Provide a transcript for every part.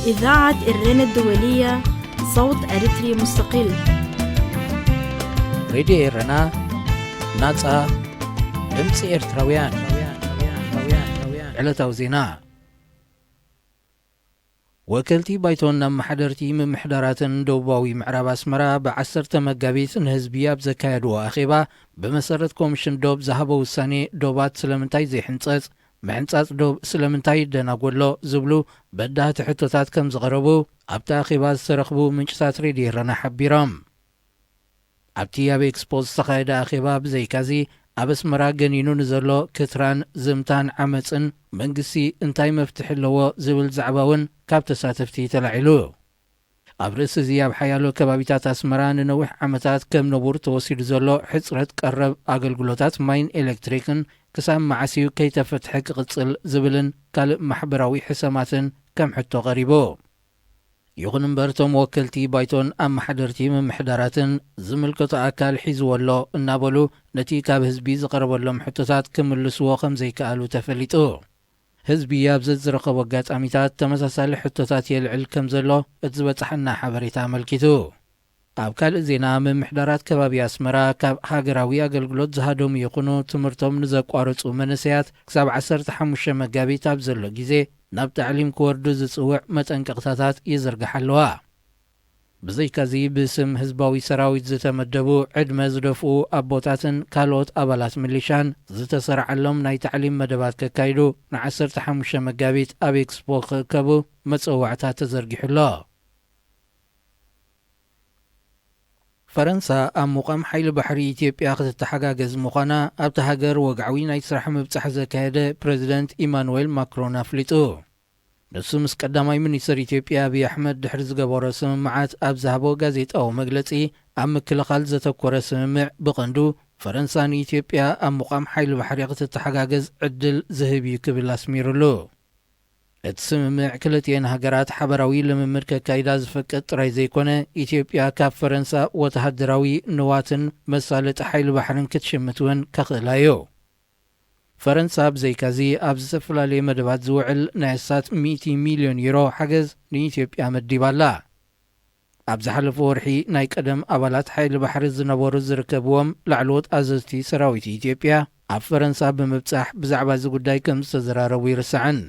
إذاعة إرينا الدولية، صوت أريتري مستقل. ሬድዮ ኤረና፣ ናጻ ድምጺ ኤርትራውያን። ዕለታዊ ዜና። ወከልቲ ባይቶን ኣመሓደርቲ ምምሕዳራትን ደቡባዊ ምዕራብ ኣስመራ ብ10 መጋቢት ንህዝቢ ኣብ ዘካየድዎ ኣኼባ፣ ብመሰረት ኮሚሽን ዶብ ዝሃቦ ውሳኔ፣ ዶባት ስለምንታይ ዘይሕንጸጽ፣ ምሕንጻጽ ዶብ ስለምንታይ ይደናጎሎ ዝብሉ በዳህቲ ሕቶታት ከም ዝቐረቡ ኣብቲ ኣኼባ ዝተረኽቡ ምንጭታት ሬድዮ ኤረና ሓቢሮም። ኣብቲ ኣብ ኤክስፖ ዝተኻየደ ኣኼባ፣ ብዘይካዚ ኣብ ኣስመራ ገኒኑ ንዘሎ ክትራን፣ ዝምታን ዓመጽን መንግስቲ እንታይ መፍትሒ ኣለዎ ዝብል ዛዕባ እውን ካብ ተሳተፍቲ ተላዒሉ። ኣብ ርእሲ እዚ፣ ኣብ ሓያሎ ከባቢታት ኣስመራ ንነዊሕ ዓመታት ከም ንቡር ተወሲዱ ዘሎ ሕጽረት ቀረብ ኣገልግሎታት ማይን ኤሌክትሪክን ክሳብ መዓስ እዩ ከይተፈትሐ ክቕጽል ዝብልን ካልእ ማሕበራዊ ሕሰማትን ከም ሕቶ ቀሪቡ። ይኹን እምበር፣ እቶም ወከልቲ ባይቶን ኣመሓደርቲ ምምሕዳራትን ዝምልከቶ ኣካል ሒዝዎ ኣሎ እናበሉ፣ ነቲ ካብ ህዝቢ ዝቐረበሎም ሕቶታት ክምልስዎ ከም ዘይከኣሉ ተፈሊጡ። ህዝቢ ኣብ ዘዝረኸቦ ኣጋጣሚታት ተመሳሳሊ ሕቶታት የልዕል ከም ዘሎ እቲ ዝበጽሓና ሓበሬታ ኣመልኪቱ። ኣብ ካልእ ዜና፣ ምምሕዳራት ከባቢ ኣስመራ ካብ ሃገራዊ ኣገልግሎት ዝሃደሙ ይኹኑ ትምህርቶም ንዘቋረጹ መንእሰያት ክሳብ 15 መጋቢት ኣብ ዘሎ ግዜ ናብ ታዕሊም ክወርዱ ዝጽውዕ መጠንቀቕታታት ይዝርግሓ ኣለዋ። ብዘይካዚ፣ ብስም ህዝባዊ ሰራዊት ዝተመደቡ ዕድመ ዝደፍኡ ኣቦታትን ካልኦት ኣባላት ሚሊሻን ዝተሰርዓሎም ናይ ታዕሊም መደባት ከካይዱ ን15 መጋቢት ኣብ ኤክስፖ ክእከቡ መጸዋዕታ ተዘርጊሑ ኣሎ። ፈረንሳ ኣብ ምቋም ሓይሊ ባሕሪ ኢትዮጵያ ክትተሓጋገዝ ምዃና ኣብቲ ሃገር ወግዓዊ ናይ ስራሕ ምብጻሕ ዘካየደ ፕረዚደንት ኢማኑዌል ማክሮን ኣፍሊጡ። ንሱ ምስ ቀዳማይ ሚኒስተር ኢትዮጵያ ኣብይ ኣሕመድ ድሕሪ ዝገበሮ ስምምዓት ኣብ ዝሃቦ ጋዜጣዊ መግለጺ፣ ኣብ ምክልኻል ዘተኮረ ስምምዕ ብቐንዱ ፈረንሳ ንኢትዮጵያ ኣብ ምቋም ሓይሊ ባሕሪ ክትተሓጋገዝ ዕድል ዝህብ እዩ ክብል ኣስሚሩሉ። እቲ ስምምዕ ክልቲኤን ሃገራት ሓበራዊ ልምምድ ከካይዳ ዝፈቅድ ጥራይ ዘይኮነ፣ ኢትዮጵያ ካብ ፈረንሳ ወተሃደራዊ ንዋትን መሳለጢ ሓይሊ ባሕርን ክትሽምት እውን ከኽእላ እዩ። ፈረንሳ ብዘይካዚ ኣብ ዝተፈላለየ መደባት ዝውዕል ናይ ኣስታት ሚእቲ ሚልዮን ዩሮ ሓገዝ ንኢትዮጵያ መዲባ ኣላ። ኣብ ዝሓለፈ ወርሒ ናይ ቀደም ኣባላት ሓይሊ ባሕሪ ዝነበሩ ዝርከብዎም ላዕለዎት ኣዘዝቲ ሰራዊት ኢትዮጵያ ኣብ ፈረንሳ ብምብጻሕ ብዛዕባ እዚ ጉዳይ ከም ዝተዘራረቡ ይርሳዕን።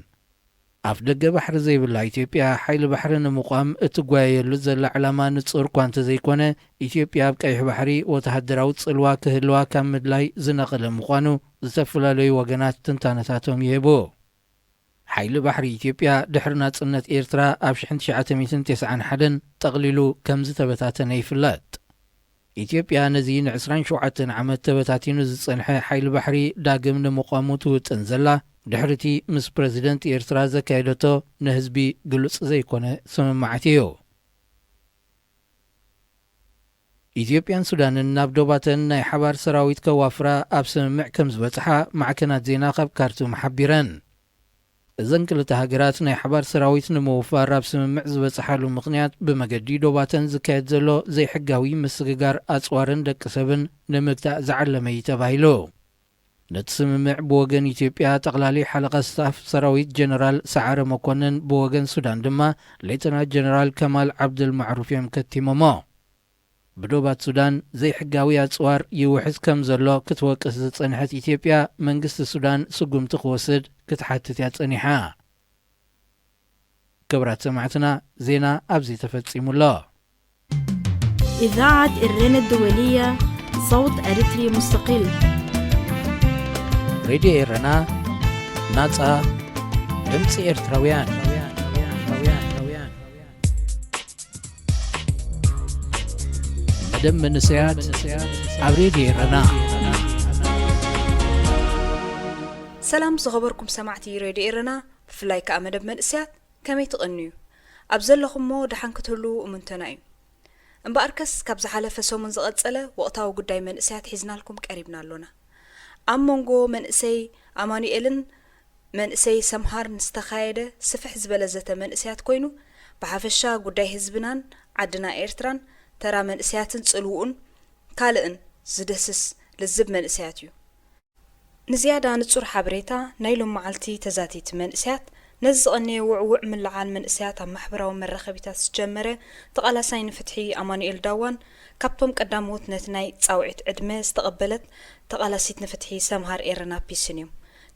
ኣፍ ደገ ባሕሪ ዘይብላ ኢትዮጵያ ሓይሊ ባሕሪ ንምቋም እትጓየየሉ ዘላ ዕላማ ንጹር እኳ እንተዘይኮነ፣ ኢትዮጵያ ኣብ ቀይሕ ባሕሪ ወተሃደራዊ ጽልዋ ክህልዋ ካብ ምድላይ ዝነቐለ ምዃኑ ዝተፈላለዩ ወገናት ትንታነታቶም ይህቡ። ሓይሊ ባሕሪ ኢትዮጵያ ድሕሪ ናጽነት ኤርትራ ኣብ ሽሕን ትሽዓተ ሚእትን ተስዓን ሓደን ጠቕሊሉ ከም ዝተበታተነ ይፍለጥ። ኢትዮጵያ ነዚ ን27 ዓመት ተበታቲኑ ዝጸንሐ ሓይሊ ባሕሪ ዳግም ንምቋሙ ትውጥን ዘላ፣ ድሕሪቲ ምስ ፕረዚደንት ኤርትራ ዘካየደቶ ንህዝቢ ግሉጽ ዘይኮነ ስምምዓት እዩ። ኢትዮጵያን ሱዳንን ናብ ዶባተን ናይ ሓባር ሰራዊት ከዋፍራ ኣብ ስምምዕ ከም ዝበጽሓ ማዕከናት ዜና ካብ ካርቱም ሓቢረን። እዘን ክልተ ሃገራት ናይ ሓባር ሰራዊት ንምውፋር ኣብ ስምምዕ ዝበጽሓሉ ምኽንያት፣ ብመገዲ ዶባተን ዝካየድ ዘሎ ዘይሕጋዊ ምስግጋር ኣጽዋርን ደቂ ሰብን ንምግታእ ዝዓለመ እዩ ተባሂሉ። ነቲ ስምምዕ ብወገን ኢትዮጵያ ጠቕላሊ ሓለቓ ስታፍ ሰራዊት ጀነራል ሰዓረ መኮንን፣ ብወገን ሱዳን ድማ ሌተናል ጀነራል ከማል ዓብደል ማዕሩፍ እዮም ከቲሞሞ። ብዶባት ሱዳን ዘይሕጋዊ ኣጽዋር ይውሕዝ ከም ዘሎ ክትወቅስ ዝጸንሐት ኢትዮጵያ፣ መንግስቲ ሱዳን ስጉምቲ ክወስድ ክትሓትት እያ ጸኒሓ። ክቡራት ሰማዕትና፣ ዜና ኣብዚ ተፈጺሙ ኣሎ። إذاعة إرينا الدولية، صوت أريتري مستقل. ሬድዮ ኤረና፣ ናጻ ድምጺ ኤርትራውያን። መደብ መንእሰያት ኣብ ሬድዮ ኤረና። ሰላም ዝኸበርኩም ሰማዕቲ ሬድዮ ኤረና፣ ብፍላይ ከኣ መደብ መንእሰያት፣ ከመይ ትቕንዩ? ኣብ ዘለኹሞ ደሓን ክትህልዉ እምንቶና እዩ። እምበኣርከስ፣ ካብ ዝሓለፈ ሰሙን ዝቐጸለ ወቕታዊ ጉዳይ መንእሰያት ሒዝናልኩም ቀሪብና ኣሎና። ኣብ መንጎ መንእሰይ ኣማኑኤልን መንእሰይ ሰምሃር ንዝተኻየደ ስፍሕ ዝበለ ዘተ መንእሰያት ኮይኑ፣ ብሓፈሻ ጉዳይ ህዝብናን ዓድና ኤርትራን፣ ተራ መንእሰያትን ጽልውኡን ካልእን ዝድህስስ ልዝብ መንእሰያት እዩ። ንዝያዳ ንጹር ሓበሬታ ናይ ሎም መዓልቲ ተዛቲቲ መንእሰያት ነዚ ዝቐነየ ውዕውዕ ምልዓል መንእሰያት ኣብ ማሕበራዊ መራኸቢታት ዝጀመረ ተቓላሳይ ንፍትሒ ኣማኑኤል ዳዋን ካብቶም ቀዳሞት ነቲ ናይ ጻውዒት ዕድመ ዝተቐበለት ተቓላሲት ንፍትሒ ሰምሃር ኤረና ፒስን እዩ።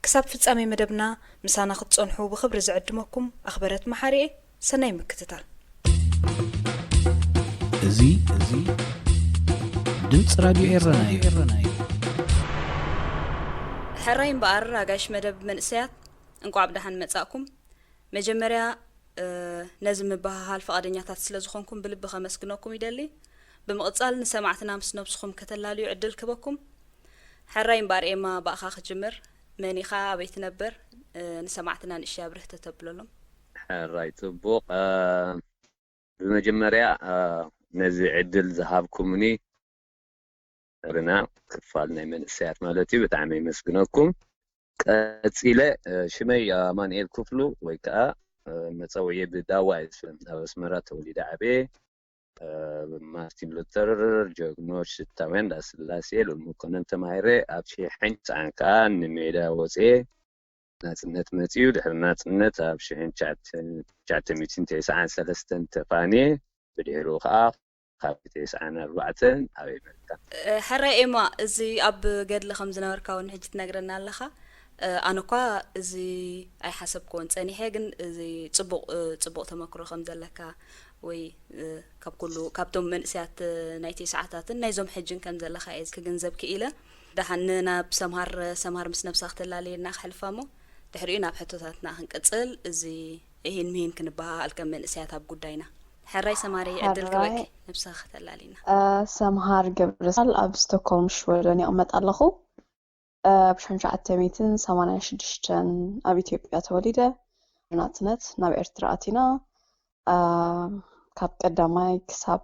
ክሳብ ፍጻሜ መደብና ምሳና ክትጸንሑ ብኽብሪ ዝዕድመኩም ኣኽበረት መሓሪኤ። ሰናይ ምክትታል። እዚ እዚ ድምፂ ራድዮ ኤረና እዩ። ሕራይ እምበኣር ኣጋይሽ መደብ መንእሰያት እንቋዕ ብደሓን መጻእኩም። መጀመርያ ነዚ ምብህሃል ፍቓደኛታት ስለ ዝኾንኩም ብልቢ ከመስግነኩም ይደሊ። ብምቕጻል ንሰማዕትና ምስ ነብስኹም ከተላልዩ ዕድል ክበኩም። ሕራይ እምበኣር ኤማ ብኣኻ ክጅምር። መን ኢኻ? ኣበይ ትነብር? ንሰማዕትና ንእሽተይ ኣብርህ ተተብለሎም። ሕራይ ጽቡቕ። ብመጀመርያ ነዚ ዕድል ዝሃብኩምኒ ርና ክፋል ናይ መንእሰያት ማለት እዩ ብጣዕሚ የመስግነኩም። ቀጺለ ሽመይ ኣማንኤል ክፍሉ ወይ ከዓ መጸውዒ ብዳዋ ይስም ኣብ ኣስመራ ተወሊደ ዓበየ። ማርቲን ሉተር፣ ጀግኖች ሽታውያን እንዳስላሴ፣ ልኡል መኮነን ተማሂረ ኣብ ሽሕን ትስዓን ከዓ ንሜዳ ወፅኤ ናፅነት መፅዩ። ድሕሪ ናፅነት ኣብ ሽሕን ትሽዓተ ሚእትን ተስዓን ሰለስተን ተፋንየ። ብድሕሪኡ ከዓ ካብ ተስዓን ኣርባዕተን ኣብ ኣሜሪካ። ሕራይ ኤማ፣ እዚ ኣብ ገድሊ ከም ዝነበርካ እውን ሕጂ ትነግረና ኣለኻ። ኣነ እኳ እዚ ኣይሓሰብክዎን ጸኒሐ፣ ግን እዚ ጽቡቕ ጽቡቕ ተመክሮ ከም ዘለካ ወይ ካብ ኩሉ ካብቶም መንእሰያት ናይ ተስዓታትን ናይዞም ሕጅን ከም ዘለኻ እየ ክግንዘብ ክኢለ። ደሓን ናብ ሰምሃር ሰምሃር ምስ ነብሳ ክተላልየና ክሕልፋ እሞ ድሕሪኡ ናብ ሕቶታትና ክንቅጽል። እዚ እሂን ምሂን ክንበሃሃል ከም መንእሰያት ኣብ ጉዳይና። ሕራይ ሰማሪ ዕድል ክበኪ ነብሳ ከተላሊና። ሰምሃር ገብረሳል ኣብ ስቶክሆልም ሽወደን ይቕመጥ ኣለኹ። ኣብ ሽሕን ትሽዓተ ሚእትን ሰማንያን ሽዱሽተን ኣብ ኢትዮጵያ ተወሊደ። ናጽነት ናብ ኤርትራ ኣቲና። ካብ ቀዳማይ ክሳብ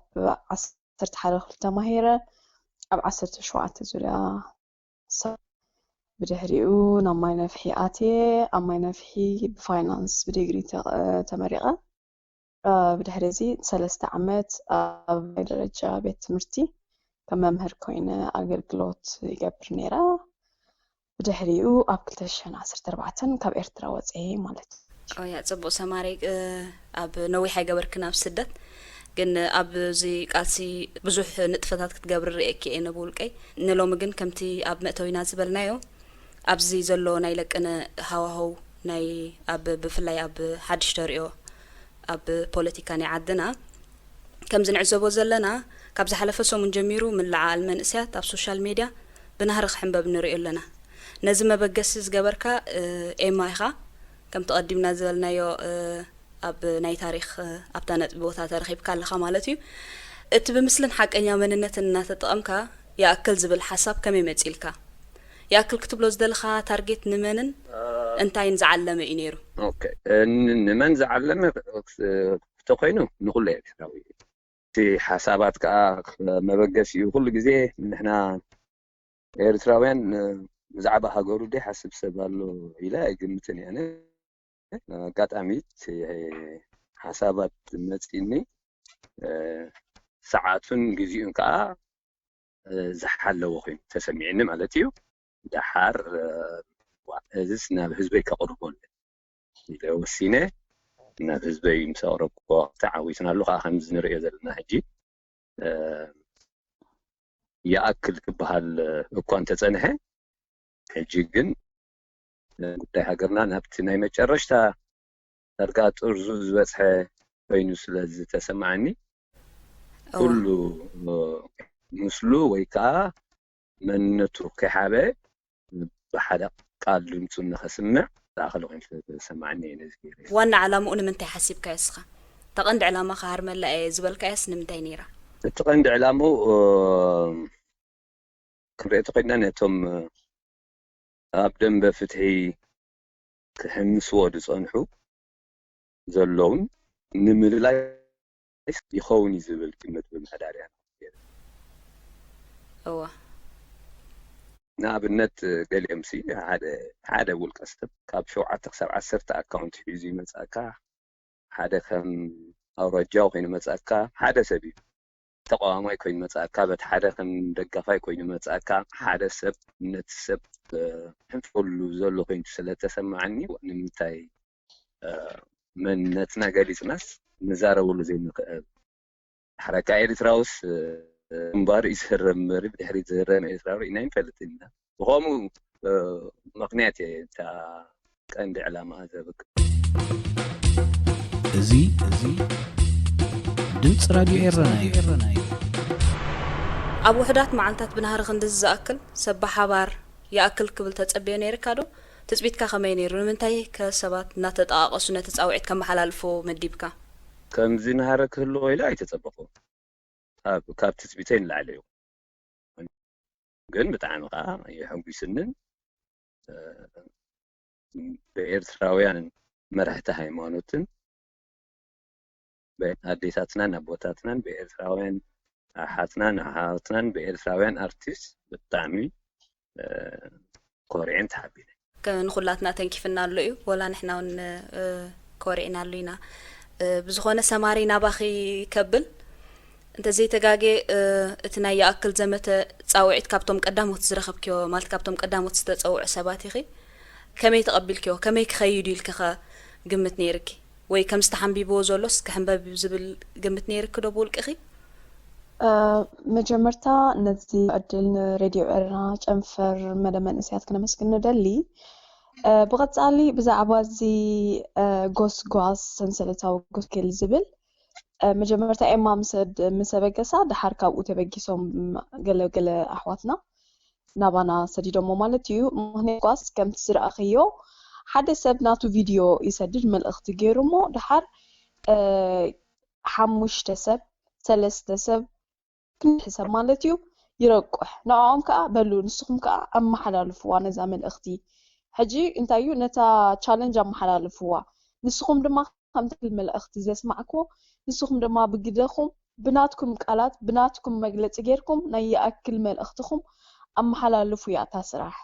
ዓሰርተ ሓደ ክፍሊ ተማሂረ። ኣብ ዓሰርተ ሸውዓተ ዙርያ ሰብ ብድሕሪኡ ናብ ማይ ነፍሒ ኣትየ። ኣብ ማይ ነፍሒ ብፋይናንስ ብዲግሪ ተመሪቐ። ብድሕሪ እዚ ሰለስተ ዓመት ኣብ ናይ ደረጃ ቤት ትምህርቲ ከም መምህር ኮይነ ኣገልግሎት ይገብር ነይረ። ብድሕሪኡ ኣብ ክልተ ሽሕን ዓሰርተ ኣርባዕተን ካብ ኤርትራ ወፅኤ ማለት እዩ። ኦያ ጽቡቕ ሰማሪ። ኣብ ነዊሕ ኣይገበርክን ኣብ ስደት፣ ግን ኣብዚ ቃልሲ ብዙሕ ንጥፈታት ክትገብሪ ርእየኪ እየ ነብውልቀይ። ንሎሚ ግን ከምቲ ኣብ መእተዊና ዝበልናዮ ኣብዚ ዘሎ ናይ ለቅነ ሃዋህው ናይ ኣብ ብፍላይ ኣብ ሓድሽ ተሪኦ ኣብ ፖለቲካ ናይ ዓድና ከምዚ ንዕዘቦ ዘለና ካብ ዝሓለፈ ሰሙን ጀሚሩ ምልዓል መንእሰያት ኣብ ሶሻል ሜድያ ብናህሪ ክሕንበብ ንሪኦ ኣለና። ነዚ መበገሲ ዝገበርካ ኤማ ኢኻ። ከምቲ ቀዲምና ዝበልናዮ ኣብ ናይ ታሪኽ ኣብታ ነጥቢ ቦታ ተረኺብካ ኣለኻ ማለት እዩ። እቲ ብምስልን ሓቀኛ መንነትን እናተጠቐምካ ይኣክል ዝብል ሓሳብ ከመይ መፂልካ? ይኣክል ክትብሎ ዝደለኻ ታርጌት ንመንን እንታይን ዝዓለመ እዩ ነይሩ? ንመን ዝዓለመ ተኮይኑ ንኩሉ ኤርትራዊ እቲ ሓሳባት ከዓ መበገሲኡ ኩሉ ግዜ ንሕና ኤርትራውያን ብዛዕባ ሃገሩ ደይ ሓስብ ሰብ ኣሎ ኢለ ኣይግምትን እየ። ኣጋጣሚ ሓሳባት መፂኒ ሰዓቱን ግዜኡን ከዓ ዝሓለወ ኮይኑ ተሰሚዕኒ ማለት እዩ። ደሓር እዝስ ናብ ህዝበይ ከቕርቦ ኢለ ወሲነ ናብ ህዝበይ ምስ ኣቕረብኩዎ ተዓዊትና ኣሎ ከዓ ከምዚ ንሪኦ ዘለና ሕጂ ይኣክል ክበሃል እኳ እንተፀንሐ ሕጂ ግን ጉዳይ ሃገርና ናብቲ ናይ መጨረሽታ ዳርጋ ጥርዙ ዝበፅሐ ኮይኑ ስለ ዝተሰማዓኒ ኩሉ ምስሉ ወይ ከዓ መንነቱ ከይሓበ ብሓደ ቃል ድምፁ ንኸስምዕ ዝኣኸለ ኮይኑ ስለ ዝተሰማዓኒ እየ ነዚ ገይረ። ዋና ዕላምኡ ንምንታይ ሓሲብካዮ እስኻ? እታ ቀንዲ ዕላማ ክሃርመላ እየ ዝበልካያስ ንምንታይ ነይራ? እቲ ቀንዲ ዕላምኡ ክንሪኦ ተኾይንና ነቶም ኣብ ደንበ ፍትሒ ክሕምስዎ ዝፀንሑ ዘለውን ንምልላይ ይኸውን እዩ ዝብል ግምት ብምሕዳር እያ። እዋ ንኣብነት ገሊኦም ሲ ሓደ ሓደ ውልቀ ሰብ ካብ ሸውዓተ ክሳብ ዓሰርተ ኣካውንት ሒዙ ይመፅኣካ። ሓደ ከም ኣውራጃዊ ኮይኑ መፅኣካ ሓደ ሰብ እዩ። ተቃዋማይ ኮይኑ መፅኣካ በቲ ሓደ ከም ደጋፋይ ኮይኑ መፅኣካ ሓደ ሰብ ነቲ ሰብ ሕንፈሉ ዘሎ ኮይኑ ስለተሰማዓኒ ንምንታይ መንነትና ገሊፅናስ ንዛረበሉ ዘይንኽእል። ሓረካ ኤርትራውስ ግንባር ይዝህረም እምበር ብድሕሪት ዝህረም ኤርትራዊ ርኢና ይንፈልጥን ኢና። ብኸምኡ ምኽንያት እየ እታ ቀንዲ ዕላማ ዘብቅ። እዚ እዚ ድምፂ ራድዮ ኤረና እዩ። ኣብ ውሕዳት መዓልታት ብናህሪ ክንድዚ ዝኣክል ሰብ ብሓባር ይኣክል ክብል ተጸብዮ ነይርካ ዶ? ትጽቢትካ ከመይ ነይሩ? ንምንታይ ከ ሰባት እናተጠቓቐሱ ነቲ ጻውዒት ከመሓላልፍዎ መዲብካ? ከምዚ ናህሪ ክህልዎ ኢለ ኣይተጸበኹን። ካብ ትጽቢተይ ንላዕሊ እዩ። ግን ብጣዕሚ ከዓ የሐጒስንን ብኤርትራውያን መራሕቲ ሃይማኖትን ኣዴታትናን ኣቦታትናን ብኤርትራውያን ኣሓትናን ኣሓትናን ብኤርትራውያን ኣርቲስት ብጣዕሚ ኮርዕን ተሓቢነ። ንኩላትና ተንኪፍና ኣሎ እዩ። ወላ ንሕና እውን ኮርዕና ኣሎ ኢና። ብዝኾነ ሰማሪ ናባኺ ከብል እንተዘይተጋጌ እቲ ናይ ይኣክል ዘመተ ፃውዒት ካብቶም ቀዳሞት ዝረኸብክዮ ማለት ካብቶም ቀዳሞት ዝተፀውዑ ሰባት ኢኺ። ከመይ ተቐቢልክዮ? ከመይ ክኸይድ ኢልክኸ ግምት ነይርኪ? ወይ ከምዚ ተሓንቢብዎ ዘሎስ ክሕንበብ ዝብል ግምት ነይርኪ ዶ ብውልቅኺ? መጀመርታ ነዚ ዕድል ንሬድዮ ኤረና ጨንፈር መደብ መንእሰያት ክነመስግን ንደሊ። ብቐጻሊ ብዛዕባ እዚ ጎስጓስ ሰንሰለታዊ ጎስኬል ዝብል መጀመርታ ኤማ ምስ ኣበገሳ ድሓር ካብኡ ተበጊሶም ገለ ገለ ኣሕዋትና ናባና ሰዲዶሞ ማለት እዩ። ምክንያት ጓስ ከምቲ ዝረኣኽዮ ሓደ ሰብ ናቱ ቪድዮ ይሰድድ መልእኽቲ ገይሩ እሞ ድሓር ሓሙሽተ ሰብ ሰለስተ ሰብ ክንዲ ሰብ ማለት እዩ ይረቁሕ። ንዕኦም ከዓ በሉ ንስኹም ከዓ ኣመሓላልፍዋ ነዛ መልእኽቲ። ሕጂ እንታይ እዩ ነታ ቻለንጅ ኣመሓላልፍዋ። ንስኹም ድማ ከምቲ መልእኽቲ ዘስማዕክዎ ንስኹም ድማ ብግደኹም ብናትኩም ቃላት ብናትኩም መግለፂ ጌርኩም ናይ ይኣክል መልእኽትኹም ኣመሓላልፉ እያ እታ ስራሕ።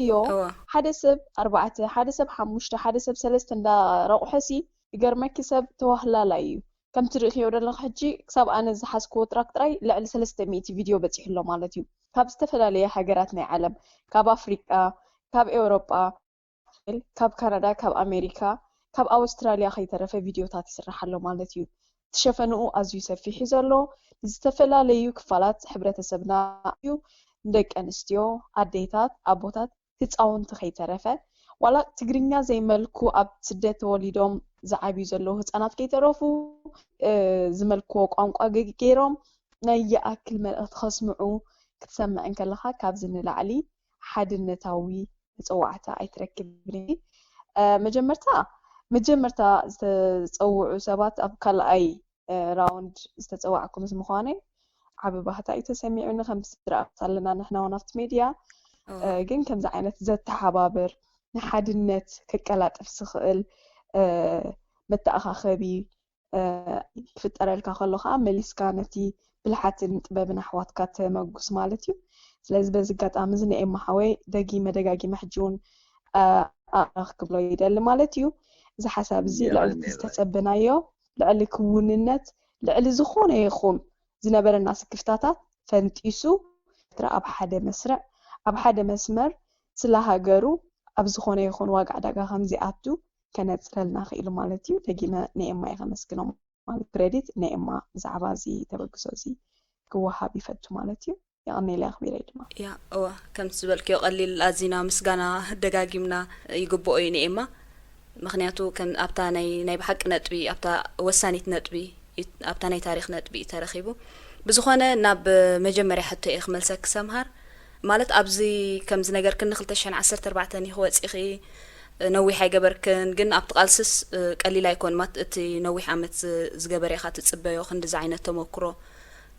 እዮ እወ ሓደ ሰብ ኣርባዕተ ሓደ ሰብ ሓሙሽተ ሓደ ሰብ ሰለስተ እንዳረቑሐ ሲ ይገርመኪ ሰብ ተዋህላላይ እዩ። ከምቲ ርእኽዮ ዘለኹ ሕጂ ክሳብ ኣነ ዝሓዝክዎ ጥራክ ጥራይ ልዕሊ ሰለስተ ሚእቲ ቪድዮ በፂሑ ኣሎ ማለት እዩ። ካብ ዝተፈላለየ ሃገራት ናይ ዓለም ካብ ኣፍሪቃ ካብ ኤውሮጳ ካብ ካናዳ ካብ ኣሜሪካ ካብ ኣውስትራልያ ከይተረፈ ቪድዮታት ይስራሕ ኣሎ ማለት እዩ። እቲ ሸፈንኡ ኣዝዩ ሰፊሕ እዩ ዘሎ። ንዝተፈላለዩ ክፋላት ሕብረተሰብና እዩ። ንደቂ ኣንስትዮ፣ ኣዴታት፣ ኣቦታት፣ ህፃውንቲ ከይተረፈ ዋላ ትግርኛ ዘይመልኩ ኣብ ስደት ተወሊዶም ዝዓብዩ ዘለዉ ህፃናት ከይተረፉ ዝመልክዎ ቋንቋ ገይሮም ናይ ይኣክል መልእኽቲ ከስምዑ ክትሰምዕ እንከለኻ ካብዚ ንላዕሊ ሓድነታዊ መፀዋዕታ ኣይትረክብን። መጀመርታ መጀመርታ ዝተፀውዑ ሰባት ኣብ ካልኣይ ራውንድ ዝተፀዋዕኩ ምስ ምዃነይ ዓቢ ባህታ እዩ ተሰሚዑኒ። ከምቲ ዝረኣና ኣለና ንሕና እውን ኣብቲ ሜድያ ግን ከምዚ ዓይነት ዘተሓባብር ንሓድነት ከቀላጥፍ ዝኽእል መተኣኻኸቢ ክፍጠረልካ ከሎ ከዓ መሊስካ ነቲ ብልሓትን ጥበብን ኣሕዋትካ ተመጉስ ማለት እዩ። ስለዚ በዚ ኣጋጣሚ እዚ ንኤማ ሓወይ ደጊመ ደጋጊመ ሕጂ እውን ኣራ ክብሎ ይደሊ ማለት እዩ። እዚ ሓሳብ እዚ ልዕሊ እቲ ዝተፀበናዮ ልዕሊ ክውንነት ልዕሊ ዝኾነ ይኹን ዝነበረና ስክፍታታት ፈንጢሱ ኤርትራ ኣብ ሓደ መስርዕ ኣብ ሓደ መስመር ስለ ሃገሩ ኣብ ዝኾነ ይኹን ዋጋ ዕዳጋ ከምዚኣቱ ከነፅረልና ክኢሉ ማለት እዩ። ደጊመ ንኤማ እየ ከመስግኖም ማለት ክሬዲት ንኤማ ብዛዕባ እዚ ተበግሶ እዚ ክወሃብ ይፈቱ ማለት እዩ። የቐኔለ ኣኽቢረ ድማ ያ እወ ከምቲ ዝበልክዮ ቀሊል ኣዚና ምስጋና ደጋጊምና ይግብኦ እዩ ንኤማ። ምክንያቱ ከም ኣብታ ናይ ናይ ብሓቂ ነጥቢ ኣብታ ወሳኒት ነጥቢ ኣብታ ናይ ታሪክ ነጥቢ እዩ ተረኪቡ። ብዝኾነ ናብ መጀመርያ ሕቶ እየ ክመልሰኪ ሰምሃር። ማለት ኣብዚ ከም ዝነገርክኒ ክልተ ሽሕን ዓሰርተ ኣርባዕተን ኢኺ ወፂኺ ነዊሕ ኣይገበርክን ግን ኣብቲ ቃልስስ ቀሊል ኣይኮን ማት እቲ ነዊሕ ዓመት ዝገበሬኻ ትፅበዮ ክንድዚ ዓይነት ተመክሮ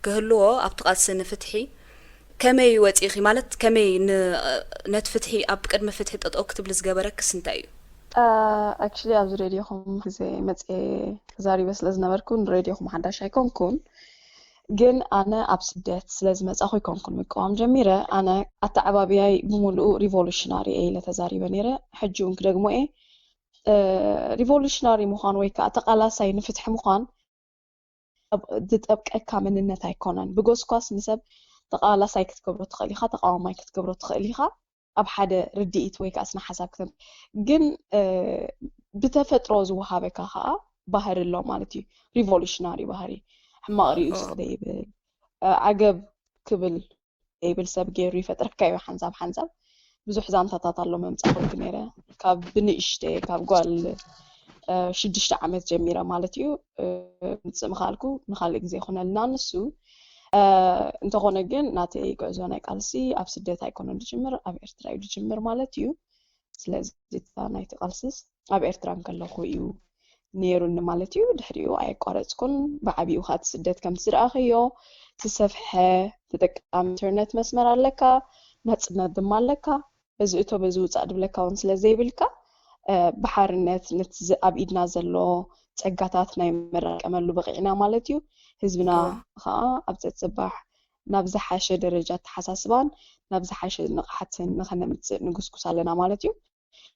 ክህልዎ ኣብቲ ቃልሲ ንፍትሒ ከመይ ወፂእኺ ማለት ከመይ ነቲ ፍትሒ ኣብ ቅድሚ ፍትሒ ጠጠው ክትብሊ ዝገበረክስ እንታይ እዩ? ኣክቹሊ ኣብዚ ሬድዮኹም ግዜ መፅየ ተዛሪበ ስለ ዝነበርኩ ንሬድዮኹም ሓዳሽ ኣይኮንኩን። ግን ኣነ ኣብ ስደት ስለ ዝመፃኹ ኣይኮንኩን ምቅዋም ጀሚረ። ኣነ ኣተዓባብያይ ብምሉኡ ሪቮሉሽናሪ እየ ኢለ ተዛሪበ ነይረ። ሕጂ እውን ክደግሞ እየ። ሪቮሉሽናሪ ምዃን ወይ ከዓ ተቃላሳይ ንፍትሒ ምዃን ዝጠብቀካ መንነት ኣይኮነን። ብጎስኳስ ንሰብ ተቃላሳይ ክትገብሮ ትኽእል ኢኻ፣ ተቃዋማይ ክትገብሮ ትኽእል ኢኻ። ኣብ ሓደ ርድኢት ወይ ከዓ ስነ ሓሳብ ክተም ግን ብተፈጥሮ ዝወሃበካ ከዓ ባህሪ ኣሎ ማለት እዩ። ሪቮሉሽናሪ ባህሪ፣ ሕማቕ ሪኡ ስቕ ዘይብል፣ ዓገብ ክብል ዘይብል ሰብ ገይሩ ይፈጥረካ እዩ። ሓንሳብ ሓንሳብ ብዙሕ ዛንታታት ኣሎ መምፃእኩልኪ ነይረ። ካብ ብንእሽተ ካብ ጓል ሽዱሽተ ዓመት ጀሚረ ማለት እዩ ምፅእ ምኻልኩ ንካልእ ግዜ ይኹነልና ንሱ። እንተኾነ ግን ናተይ ጉዕዞ ናይ ቃልሲ ኣብ ስደት ኣይኮነን ዝጅምር፣ ኣብ ኤርትራ እዩ ዝጅምር ማለት እዩ። ስለዚ እታ ናይቲ ቃልስስ ኣብ ኤርትራ እንከለኹ እዩ ነይሩኒ ማለት እዩ። ድሕሪኡ ኣየቋረፅኩን። ብዓብኡ ከዓ እቲ ስደት ከምቲ ዝረኣኽዮ ዝሰፍሐ ተጠቃሚ ኢንተርነት መስመር ኣለካ፣ ናፅነት ድማ ኣለካ። በዚ እቶ በዚ ውፃእ ድብለካ እውን ስለ ዘይብልካ ብሓርነት ነቲ ኣብ ኢድና ዘሎ ፀጋታት ናይ መረቀመሉ በቂዕና ማለት እዩ። ህዝብና ከዓ ኣብ ፀፅባሕ ናብ ዝሓሸ ደረጃ ኣተሓሳስባን ናብ ዝሓሸ ንቕሓትን ንኸነምፅእ ንጉስጉስ ኣለና ማለት እዩ።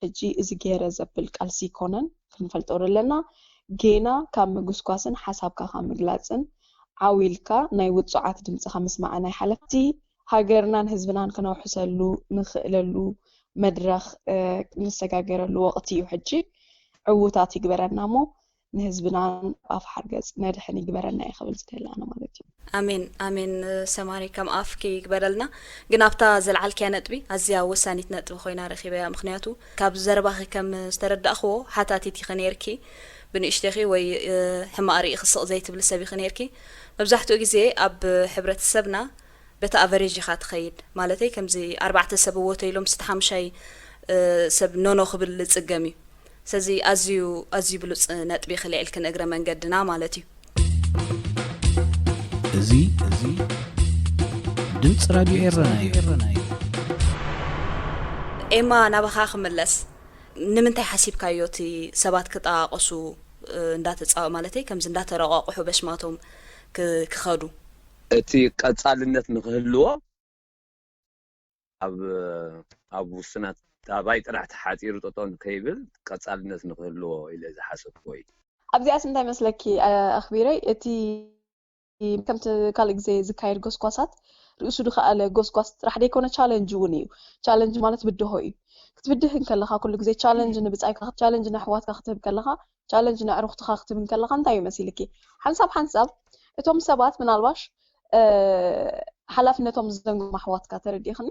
ሕጂ እዚ ገይረ ዘብል ቃልሲ ይኮነን ክንፈልጦ ዘለና ጌና ካብ ምጉስኳስን ሓሳብካ ካብ ምግላፅን ዓው ኢልካ ናይ ውፁዓት ድምፂ ካብ ምስማዕን ኣይሓለፍን። ሃገርናን ህዝብናን ክነውሕሰሉ ንኽእለሉ መድረኽ ንሰጋገረሉ ወቕቲ እዩ ሕጂ። ዕዉታት ይግበረና እሞ ንህዝብናን ኣፍ ሓርገፅ ነድሕን ይግበረና እየ ክብል ዝደሊ ኣነ ማለት እዩ። ኣሜን ኣሜን። ሰማሪ ከም ኣፍኪ ይግበረልና። ግን ኣብታ ዘልዓልክያ ነጥቢ ኣዝያ ወሳኒት ነጥቢ ኮይና ረኺበያ። ምክንያቱ ካብ ዘረባኺ ከም ዝተረዳእክዎ ሓታቲት ኢኺ ነይርኪ፣ ብንእሽተኺ ወይ ሕማቕ ርኢ ክስቕ ዘይትብሊ ሰብ ኢኺ ነይርኪ። መብዛሕትኡ ግዜ ኣብ ሕብረተሰብና በቲ ኣቨሬጅ ኢኻ ትኸይድ፣ ማለተይ ከምዚ ኣርባዕተ ሰብ እወ ተይሎም ምስቲ ሓሙሻይ ሰብ ኖኖ ክብል ዝፅገም እዩ። ስለዚ ኣዝዩ ኣዝዩ ብሉፅ ነጥቢ ክልዕልክን እግረ መንገድና ማለት እዩ። እዚ እዚ ድምፂ ራድዮ ኤረና እዩ። ኤማ ናባኻ ክምለስ፣ ንምንታይ ሓሲብካዮ እቲ ሰባት ክጠቃቀሱ እንዳተፃወ ማለተይ ከምዚ እንዳተረቋቁሑ በሽማቶም ክኸዱ? እቲ ቀፃልነት ንክህልዎ ኣብ ኣብ ውሱናት ኣባይ ጥራሕ ተሓፂሩ ጠጠው ከይብል ቀፃልነት ንክህልዎ ኢለ ዝሓሰብኩዎ እዩ። ኣብዚኣስ እንታይ መስለኪ ኣኽቢረይ፣ እቲ ከምቲ ካልእ ግዜ ዝካየድ ጎስጓሳት ርእሱ ዝኸኣለ ጎስጓስ ጥራሕ ዘይኮነ ቻለንጅ እውን እዩ። ቻለንጅ ማለት ብድሆ እዩ። ክትብድህ እንከለኻ ኩሉ ግዜ ቻለንጅ ንብፃይካ ቻለንጅ ንኣሕዋትካ ክትህብ ከለኻ ቻለንጅ ንኣዕሩኽትኻ ክትህብ እንከለኻ እንታይ እዩ መሲልኪ? ሓንሳብ ሓንሳብ እቶም ሰባት ምናልባሽ ሓላፍነቶም ዝዘንግም ኣሕዋትካ ተረዲእኽኒ?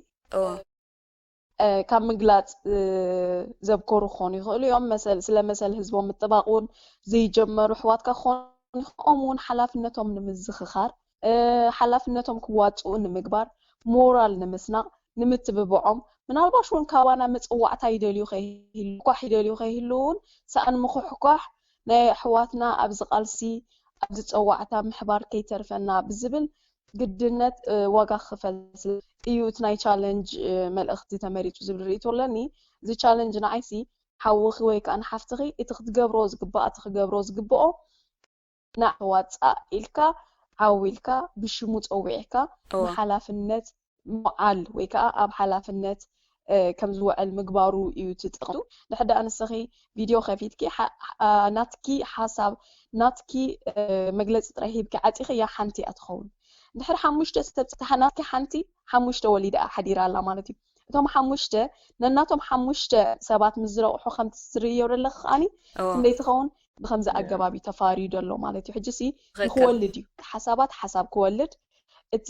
ካብ ምግላፅ ዘብኮሩ ክኾኑ ይኽእሉ እዮም። መሰል ስለ መሰል ህዝቦም ምጥባቕ እውን ዘይጀመሩ ኣሕዋትካ ክኾኑ ይኽእሉ እዮም። እውን ሓላፍነቶም ንምዝኽኻር ሓላፍነቶም ክዋፅኡ ንምግባር ሞራል ንምስናቕ ንምትብብዖም ምናልባሽ እውን ካባና መፅዋዕታ ይደልዩ ከይህሉ ኳሕ ይደልዩ ከይህሉ እውን ሰኣን ምኹሕኳሕ ናይ ኣሕዋትና ኣብዚ ቃልሲ ኣብዚ ፀዋዕታ ምሕባር ከይተርፈና ብዝብል ግድነት ዋጋ ክኽፈል እዩ እቲ ናይ ቻለንጅ መልእኽቲ ተመሪፁ ዝብል ርእይቶ ኣለኒ። እዚ ቻለንጅ ንዓይሲ ሓውኺ ወይ ከዓ ንሓፍትኺ እቲ ክትገብሮ ዝግባእ እቲ ክገብሮ ዝግብኦ ንዓዋፃእ ኢልካ ዓው ኢልካ ብሽሙ ፀዊዕካ ንሓላፍነት ምውዓል ወይ ከዓ ኣብ ሓላፍነት ከም ዝውዕል ምግባሩ እዩ እቲ ጥቕቱ። ድሕር ደኣ ንስኺ ቪድዮ ከፊትኪ ናትኪ ሓሳብ ናትኪ መግለፂ ጥራይ ሂብኪ ዓፂኺ እያ ሓንቲ እያ ትኸውን። ድሕር ሓሙሽተ ሰብ ናትኪ ሓንቲ ሓሙሽተ ወሊዳ ሓዲራ ኣላ ማለት እዩ። እቶም ሓሙሽተ ነናቶም ሓሙሽተ ሰባት ምስ ዝረቑሑ ከምቲ ዝርእዮ ዘለኺ ከዓኒ ክንደይ ትኸውን ብከምዚ ኣገባብ እዩ ተፋርዩ ዘሎ ማለት እዩ። ሕጂ ሲ ንክወልድ እዩ ሓሳባት ሓሳብ ክወልድ እቲ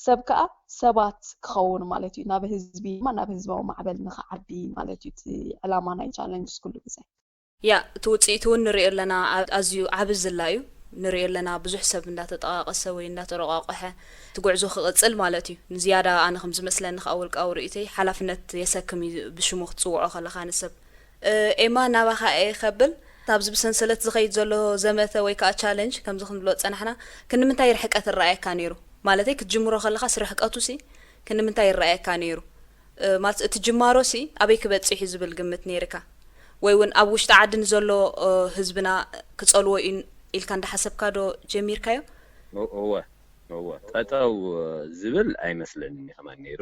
ሰብ ከዓ ሰባት ክኸውን ማለት እዩ። ናብ ህዝቢ ድማ ናብ ህዝባዊ ማዕበል ንክዓቢ ማለት እዩ እቲ ዕላማ ናይ ቻለንጅስ ኩሉ ግዜ። ያ እቲ ውፅኢት እውን ንሪኦ ኣለና። ኣዝዩ ዓቢ ዝላ እዩ ንሪኦ ኣለና። ብዙሕ ሰብ እንዳተጠቃቀሰ ወይ እንዳተረቋቆሐ እቲ ጉዕዞ ክቅፅል ማለት እዩ። ንዝያዳ ኣነ ከም ዝመስለኒ ከዓ ውልቃዊ ርእይቶይ ሓላፍነት የሰክም እዩ ብሽሙ ክትፅውዖ ከለካ ንሰብ። ኤማ ናባኻ እየ ከብል ካብዚ ብሰንሰለት ዝኸይድ ዘሎ ዘመተ ወይ ከዓ ቻለንጅ ከምዚ ክንብሎ ዝፀናሕና ክንምንታይ ርሕቀት ይረኣየካ ነይሩ? ማለተይ ክትጅምሮ ከለኻስ ርሕቀቱሲ ክንምንታይ ይረኣየካ ነይሩ? ማለት እቲ ጅማሮሲ ኣበይ ክበፅሕ እዩ ዝብል ግምት ነይርካ? ወይ እውን ኣብ ውሽጢ ዓዲ ንዘሎ ህዝብና ክፀልዎ እዩ ኢልካ እንዳሓሰብካ ዶ ጀሚርካዮ? እወ እወ ጠጠው ዝብል ኣይመስለንን ከማን ነይሩ።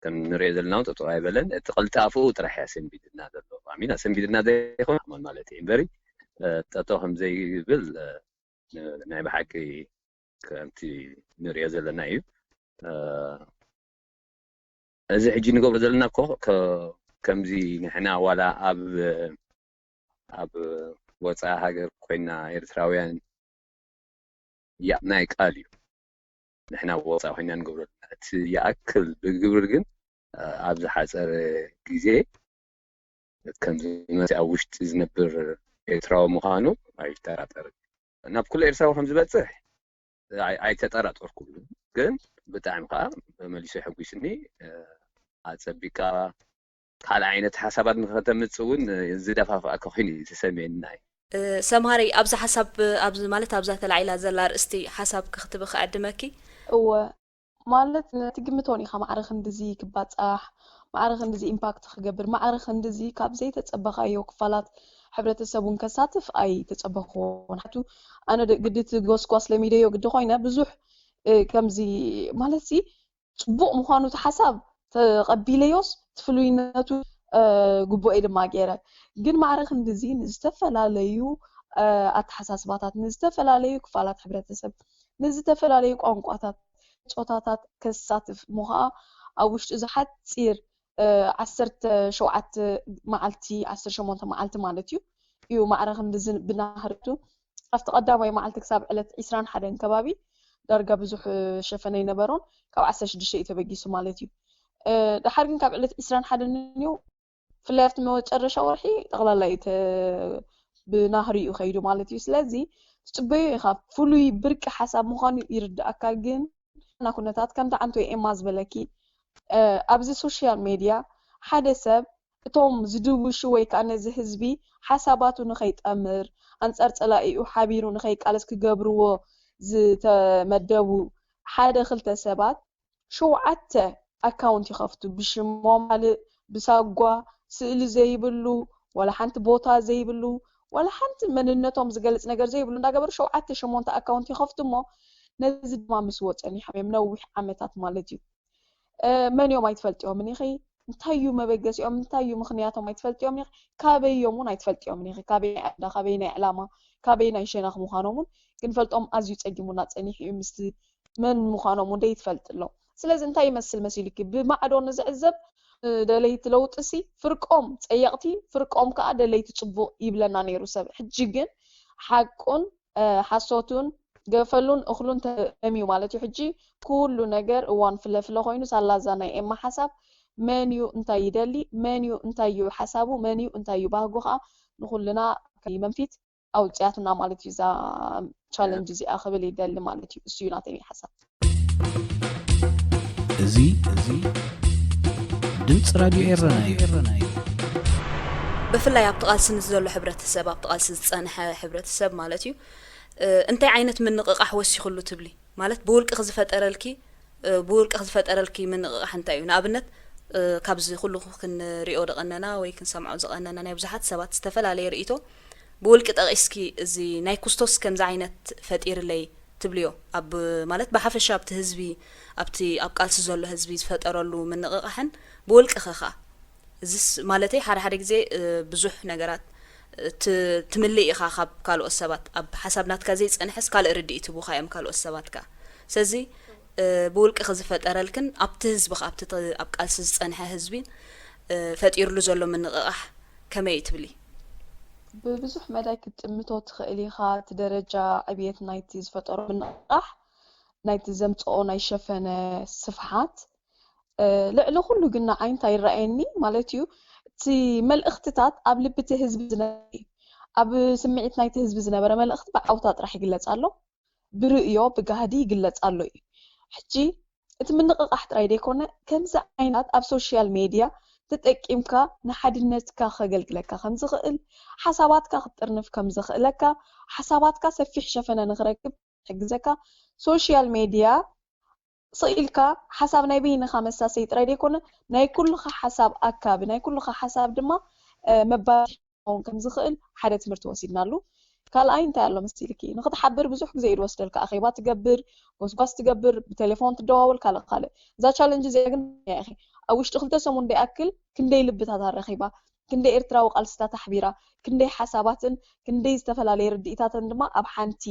ከም ንሪኦ ዘለና እውን ጠጠው ኣይበለን። እቲ ቅልጣፍኡ ጥራሕ እያ ሰንቢድና ዘሎ። ኣሚን ኣሰንቢድና ዘይኮነ ኣማን ማለት እዩ እምበሪ ጠጠው ከም ዘይብል ናይ ብሓቂ ከምቲ ንሪኦ ዘለና እዩ። እዚ ሕጂ ንገብሮ ዘለና እኮ ከ- ከምዚ ንሕና ዋላ ኣብ ኣብ ወፃኢ ሃገር ኮይና ኤርትራውያን ያ ናይ ቃል እዩ። ንሕና ወፃኢ ኮይና ንገብሮ ዘለና እቲ ይኣክል ብግብሪ ግን ኣብ ዝሓፀረ ግዜ ከምዚ መሲ ኣብ ውሽጢ ዝነብር ኤርትራዊ ምዃኑ ኣይጠራጠርን። ናብ ኩሉ ኤርትራዊ ከም ዝበፅሕ ኣይተጠራጠርኩሉ። ግን ብጣዕሚ ከዓ መሊሱ የሐጒስኒ። ኣፀቢቃ ካልእ ዓይነት ሓሳባት ንኸተምፅ እውን ዝደፋፍኣካ ኮይኑ እዩ ዝሰምየኒ። ናይ ሰምሃረይ፣ ኣብዚ ሓሳብ ኣብዚ ማለት ኣብዛ ተላዒላ ዘላ ኣርእስቲ ሓሳብ ክትብ ክዕድመኪ። እወ፣ ማለት ነቲ ግምቶን ኢኻ ማዕረ ክንድዚ ክባፃሕ፣ ማዕረ ክንድዚ ኢምፓክት ክገብር፣ ማዕረ ክንድዚ ካብ ዘይተፀበኻዮ ክፋላት ሕብረተሰብ እውን ከሳትፍ ኣይተፀበኽዎን። ሓቱ ኣነ ግዲ እቲ ጎስጓስ ለሚደዮ ግዲ ኮይነ ብዙሕ ከምዚ ማለት ሲ ፅቡቕ ምዃኑ እቲ ሓሳብ ተቐቢለዮስ እቲ ፍሉይነቱ ግቡኤ ድማ ገይረ። ግን ማዕረ ክንድዚ ንዝተፈላለዩ ኣተሓሳስባታት፣ ንዝተፈላለዩ ክፋላት ሕብረተሰብ፣ ንዝተፈላለዩ ቋንቋታት፣ ፆታታት ከሳትፍ እሞ ከዓ ኣብ ውሽጢ እዚ ሓፂር ዓሰርተ ሸውዓተ መዓልቲ፣ ዓሰርተ ሸሞንተ መዓልቲ ማለት እዩ እዩ ማዕረ ክንድዚ ብናህርቱ ኣብቲ ቀዳማይ መዓልቲ ክሳብ ዕለት ዒስራን ሓደን ከባቢ ዳርጋ ብዙሕ ሸፈነ ኣይነበሮን። ካብ ዓሰርተ ሽዱሽተ እዩ ተበጊሱ ማለት እዩ። ድሓር ግን ካብ ዕለት ዒስራን ሓደን እዩ ብፍላይ ኣብቲ መጨረሻ ወርሒ ጠቕላላ እዩ ብናህሪ እዩ ከይዱ ማለት እዩ። ስለዚ ትፅበዮ ኢኻ ፍሉይ ብርቂ ሓሳብ ምዃኑ ይርድኣካ። ግን ና ኩነታት ከምቲ ዓንቶ ኤማ ዝበለኪ ኣብዚ ሶሻል ሜድያ ሓደ ሰብ እቶም ዝድውሹ ወይ ከዓ ነዚ ህዝቢ ሓሳባቱ ንኸይጠምር ኣንፃር ፀላኢኡ ሓቢሩ ንኸይቃለስ ክገብርዎ ዝተመደቡ ሓደ ክልተ ሰባት ሸውዓተ ኣካውንት ይኸፍቱ ብሽሞም ካልእ ብሳጓ ስእሊ ዘይብሉ ዋላ ሓንቲ ቦታ ዘይብሉ ዋላ ሓንቲ መንነቶም ዝገልፅ ነገር ዘይብሉ እንዳገበሩ ሸውዓተ ሸሞንተ ኣካውንት ይኸፍቱ እሞ ነዚ ድማ ምስዎ ፀኒሖም እዮም ነዊሕ ዓመታት ማለት እዩ። መን እዮም ኣይትፈልጥዮምን ኢኺ። እንታይ እዩ መበገሲኦም፣ እንታይ እዩ ምኽንያቶም ኣይትፈልጥዮምን ኢኺ። ካበይ እዮም እውን ኣይትፈልጥዮምን ኢኺ። ካበይ ናይ ኣዳ፣ ካበይ ናይ ዕላማ፣ ካበይ ናይ ሸነኽ ምዃኖም እውን ክንፈልጦም ኣዝዩ ፀጊሙና ፀኒሑ እዩ። ምስቲ መን ምዃኖም እውን ደይትፈልጥ ኣሎ። ስለዚ እንታይ ይመስል መሲሉኪ? ብማዕዶ ንዝዕዘብ ደለይቲ ለውጢ ሲ ፍርቆም ፀየቕቲ ፍርቆም ከዓ ደለይቲ ፅቡቕ ይብለና ነይሩ ሰብ። ሕጂ ግን ሓቁን ሓሶቱን ገፈሉን እኽሉን ተእም እዩ ማለት እዩ። ሕጂ ኩሉ ነገር እዋን ፍለፍለ ኮይኑ ሳላዛ ናይ ኤማ ሓሳብ መን እዩ እንታይ ይደሊ፣ መን እዩ እንታይ እዩ ሓሳቡ፣ መን እዩ እንታይ እዩ ባህጉ ከዓ ንኩልና መንፊት ኣውፅያትና ማለት እዩ። እዛ ቻለንጅ እዚኣ ክብል ይደሊ ማለት እዩ። እሱ እዩ ናተይ ሓሳብ። እዚ እዚ ድምፂ ራድዮ ኤረና እዩ። ብፍላይ ኣብቲ ቃልሲ ንዘሎ ሕብረተሰብ ኣብቲ ቃልሲ ዝፀንሐ ሕብረተሰብ ማለት እዩ እንታይ ዓይነት ምንቕቓሕ ወሲኹሉ ትብሊ? ማለት ብውልቂ ክዝፈጠረልኪ ብውልቂ ክዝፈጠረልኪ ምንቕቓሕ እንታይ እዩ? ንኣብነት ካብዚ ኩሉ ክንሪኦ ዝቐነና ወይ ክንሰምዖ ዝቐነና ናይ ብዙሓት ሰባት ዝተፈላለየ ርእይቶ ብውልቂ ጠቒስኪ እዚ ናይ ኩስቶስ ከምዚ ዓይነት ፈጢርለይ ትብልዮ ኣብ ማለት ብሓፈሻ ኣብቲ ህዝቢ ኣብቲ ኣብ ቃልሲ ዘሎ ህዝቢ ዝፈጠረሉ ምንቕቓሕን ብውልቂ ኸኻ እዚስ ማለተይ ሓደ ሓደ ግዜ ብዙሕ ነገራት ትምልእ ኢኻ ካብ ካልኦት ሰባት ኣብ ሓሳብ ናትካ ዘይፀንሐስ ካልእ ርድኢት ህቡኻ እዮም ካልኦት ሰባት ከ ስለዚ ብውልቂ ዝፈጠረልክን ኣብቲ ህዝቢ ከ ኣብቲ ኣብ ቃልሲ ዝፀንሐ ህዝቢ ፈጢርሉ ዘሎ ምንቕቓሕ ከመይ እዩ ትብሊ? ብብዙሕ መዳይ ክትጥምቶ ትኽእል ኢኻ። እቲ ደረጃ ዕብየት ናይቲ ዝፈጠሮ ምንቕቓሕ ናይቲ ዘምፅኦ ናይ ሸፈነ ስፍሓት ልዕሊ ኩሉ ግን ንዓይ እንታይ ይረኣየኒ ማለት እዩ እቲ መልእኽትታት ኣብ ልቢ እቲ ህዝቢ ዝነበረ እዩ። ኣብ ስምዒት ናይቲ ህዝቢ ዝነበረ መልእኽቲ ብዓውታ ጥራሕ ይግለፅ ኣሎ። ብርእዮ ብጋህዲ ይግለፅ ኣሎ እዩ። ሕጂ እቲ ምንቕቓሕ ጥራይ ዘይኮነ ከምዚ ዓይነት ኣብ ሶሽያል ሜድያ ተጠቂምካ ንሓድነትካ ከገልግለካ ከምዝኽእል ሓሳባትካ ክትጥርንፍ ከምዘኽእለካ ሓሳባትካ ሰፊሕ ሸፈነ ንክረክብ ሕግዘካ ሶሽያል ሜድያ ስቕ ኢልካ ሓሳብ ናይ በይንኻ መሳሰይ ጥራይ ዘይኮነ ናይ ኩልኻ ሓሳብ ኣካቢ ናይ ኩልኻ ሓሳብ ድማ መባርሒ ክኸውን ከም ዝኽእል ሓደ ትምህርቲ ወሲድናሉ። ካልኣይ እንታይ ኣሎ መሲልኪ? ንክትሓብር ብዙሕ ግዜ እዩ ዝወስደልካ። ኣኼባ ትገብር፣ ጎስጓስ ትገብር፣ ብቴሌፎን ትደዋወል፣ ካልእ ካልእ። እዛ ቻለንጅ እዚኣ ግን እያ ኢኺ ኣብ ውሽጢ ክልተ ሰሙን ደይኣክል ክንደይ ልብታት ኣረኺባ፣ ክንደይ ኤርትራዊ ቃልስታት ኣሕቢራ፣ ክንደይ ሓሳባትን ክንደይ ዝተፈላለየ ርድኢታትን ድማ ኣብ ሓንቲ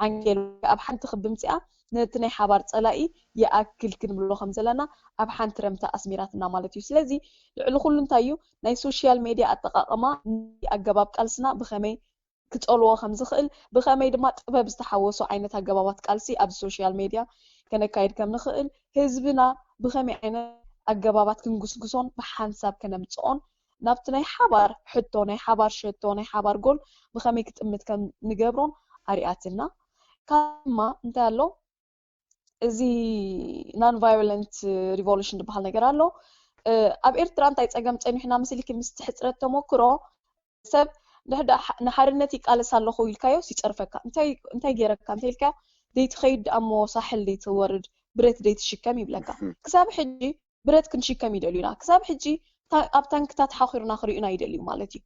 ዓንኬል ኣብ ሓንቲ ክቢ ምፅኣ ነቲ ናይ ሓባር ፀላኢ ይኣክል ክንብሎ ከም ዘለና ኣብ ሓንቲ ረምታ ኣስሚራትና ማለት እዩ። ስለዚ ልዕሊ ኩሉ እንታይ እዩ ናይ ሶሻል ሜድያ ኣጠቃቅማ ኣገባብ ቃልስና ብኸመይ ክጸልዎ ከም ዝኽእል ብኸመይ ድማ ጥበብ ዝተሓወሶ ዓይነት ኣገባባት ቃልሲ ኣብ ሶሻል ሜድያ ከነካይድ ከም ንኽእል ህዝብና ብኸመይ ዓይነት ኣገባባት ክንጉስጉሶን ብሓንሳብ ከነምጽኦን ናብቲ ናይ ሓባር ሕቶ ናይ ሓባር ሸቶ ናይ ሓባር ጎል ብኸመይ ክጥምት ከም ንገብሮን ኣርያትና ካብ ድማ እንታይ ኣሎ እዚ non violent revolution ዝበሃል ነገር ኣሎ ኣብ ኤርትራ እንታይ ፀገም ፀኒሑና ምስልኪ ምስ ሕፅረት ተመክሮ ሰብ ንሓርነት ይቃለስ ኣለኹ ኢልካዮ ይፀርፈካ እንታይ ገይረካ እንታይ ኢልካዮ ደይትኸይድ ኣሞ ሳሕል ደይትወርድ ብረት ደይትሽከም ይብለካ ክሳብ ሕጂ ብረት ክንሽከም ይደልዩና ክሳብ ሕጂ ኣብ ታንክታት ሓኺሩና ክሪኡና ይደልዩ ማለት እዩ